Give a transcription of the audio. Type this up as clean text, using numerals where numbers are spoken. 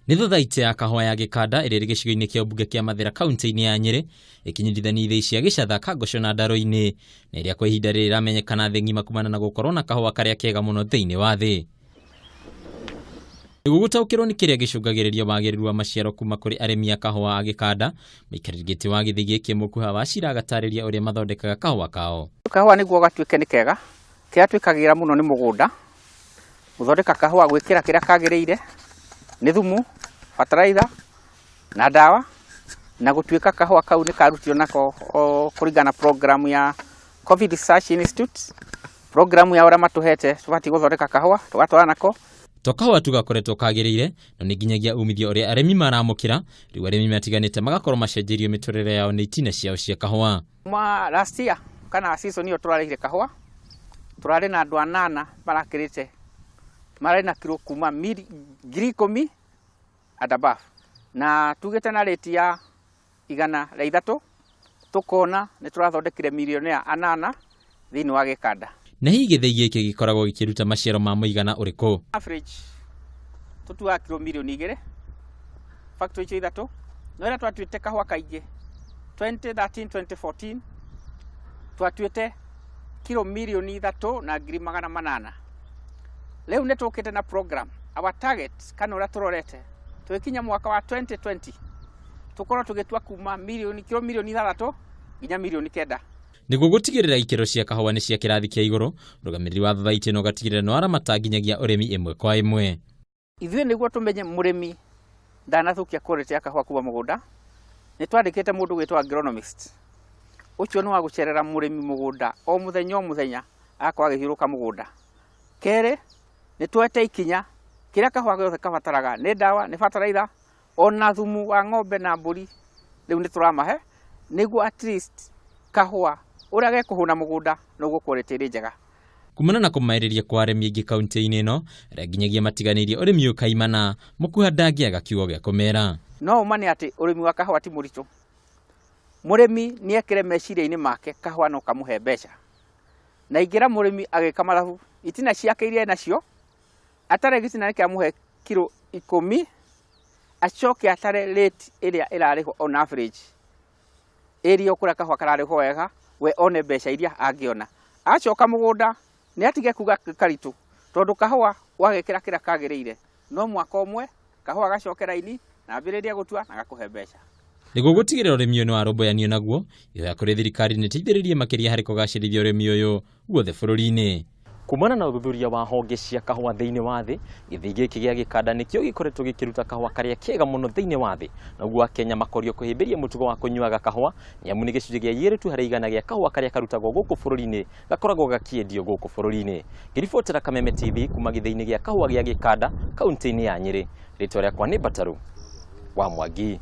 Nĩ thothaitĩ ya kahũa ya Gĩkanda ĩrĩa ĩrĩ gĩcigo-inĩ kĩa ũmbunge kĩa Mathĩra kaunti-inĩ ya Nyĩrĩ ĩkĩnyitithania ithĩi cia Gĩcatha, Kangocũ na Ndarũ-inĩ na ĩrĩa kwa ihinda rĩrĩ ĩramenyekana thĩ ng'ima kumana na gũkorwo na kahũa karĩa kega mũno thĩinĩ wa thĩ. Nĩguo gũtaũkĩrwo nĩ kĩrĩa gĩcũngagĩrĩria wagĩrĩru wa maciaro kuma kũrĩ arĩmi a kahũa a Gĩkanda, mũikarĩri gĩtĩ wa gĩthĩi gĩkĩ Mũkuha wa Cira agatarĩria ũrĩa mathondekaga kahũa kao. Kahũa nĩguo gatuĩke nĩ kega, kĩrĩa twĩkagĩra mũno nĩ mũgũnda, gũthondeka kahũa gwĩkĩra kĩrĩa kagĩrĩire, nĩ thumu, bataraitha na ndawa, na gũtuĩka kahũa kau nĩ karutio nako kũringana na program ya Coffee Research Institute, program ya ũrĩa matũhete tũbatiĩ gũthondeka kahũa, tũgatwara nako. To kahũa tu gakoretwo kagĩrĩire, no nĩ nginyagia umithio ũrĩa arĩmi maramũkĩra, rĩu arĩmi matiganĩte magakorwo macenjeirio mĩtũrĩre yao nĩ itina ciao cia kahũa. Kuma last year kana season ĩyo tũrarĩhire kahũa, tũrarĩ na andũ anana marakĩrĩte, mararĩ na kiro kuma 10,000 and above. Na tugĩte na rate ya 103, tũkona nĩ tũrathondekire millionaire anana thĩinĩ wa Gĩkanda. Na hihi gĩthĩi gĩkĩ gĩkoragwo gĩkĩruta maciaro ma mũigana ũrĩkũ? Average tũtuaga kiro mirioni 2, factory icio ithatũ, no ĩrĩa twatuĩte kahũa kaingĩ 2013 2014 twatuĩte kiro 3,800,000. Rĩu nĩ tũkĩte na program, our target kana ũrĩa tũrorete tũgĩkinya mwaka wa 2020 tũkorwo tũgĩtua kuma kiro 6 nginya 9,000,000. Nĩguo gũtigĩrĩra ikĩro cia kahũa nĩ cia kĩrathi kĩa igũrũ, mũrũgamĩrĩri wa thothaitĩ no ũgatigĩrĩra nĩ waramata nginyagia ũrĩmi ĩmwe kwa ĩmwe. Ithuĩ nĩguo tũmenye mũrĩmi ndanathũkia quality ya kahũa kuma mũgũnda, nĩ twandĩkĩte mũndũ gwĩtwo agronomist. Ũcio nĩ wa gũcerera mũrĩmi mũgũnda o mũthenya o mũthenya, agakorwo agĩthiũrũrũka mũgũnda. Kerĩ, nĩ tuoete ikinya kĩrĩa kahũa gĩothe kabataraga nĩ ndawa, nĩ bataraitha, ona thumu wa ng'ombe na mbũri rĩu nĩ tũramahe nĩguo at least kahũa ũrĩa gekũhũna mũgũnda noguo quality ĩrĩ njega. Kumana na kũmaĩrĩria kwa arĩmi aingĩ kaunti-inĩ ĩno, arĩa nginyagia matiganĩirie ũrĩmi ũyũ kaimana, Mũkuha ndangĩaga kiugo gĩa kũmera. No ũma nĩ atĩ ũrĩmi wa kahũa ti mũritũ. Mũrĩmi nĩ ekĩre meciria-inĩ make kahũa no kamũhe mbeca. Na ingĩra mũrĩmi agĩka mathabu, itina ciake iria enacio, atare gĩtina nĩ kĩamũhe kiro 10, acoke atare rate ĩrĩa ĩrarĩhwo on average. Area kũrĩa kahũa kararĩhwo wega, we one mbeca iria angĩona. Acoka mũgũnda nĩ atige kuga karitũ, tondũ kahũa wagekĩra kĩrĩa kagĩrĩire, no mwaka ũmwe kahũa gacoke raini na ambĩrĩrie gũtua na gakũhe mbeca. Nĩguo gũtigĩrĩra ũrĩmi ũyũ nĩ warũmbũyanio naguo, ihoya kũrĩ thirikari nĩ ĩteithĩrĩrie makĩria harĩ kũgacĩrithia ũrĩmi ũyũ guothe bũrũri-inĩ. Kumana na ũthuthuria wa honge cia kahũa thĩinĩ wa thĩ, gĩthĩi gĩkĩ gĩa Gĩkanda nĩkĩo gĩkoretwo gĩkĩruta kahũa karĩa kega mũno thĩinĩ wa thĩ. Na ũguo Akenya makorio kũhĩmbĩria mũtugo wa kũnyuaga kahũa, nĩ amu nĩ gĩcunjĩ gĩa 2 tu harĩ igana gĩa kahũa karĩa karutagwo gũkũ bũrũri-inĩ gakoragwo gakĩendio gũkũ bũrũri-inĩ. Ngĩribotera Kameme TV kuma gĩthĩi-inĩ gĩa kahũa gĩa Gĩkanda, kaunti-inĩ ya Nyĩrĩ. Rĩtwa rĩakwa nĩ Mbataru wa Mwangi.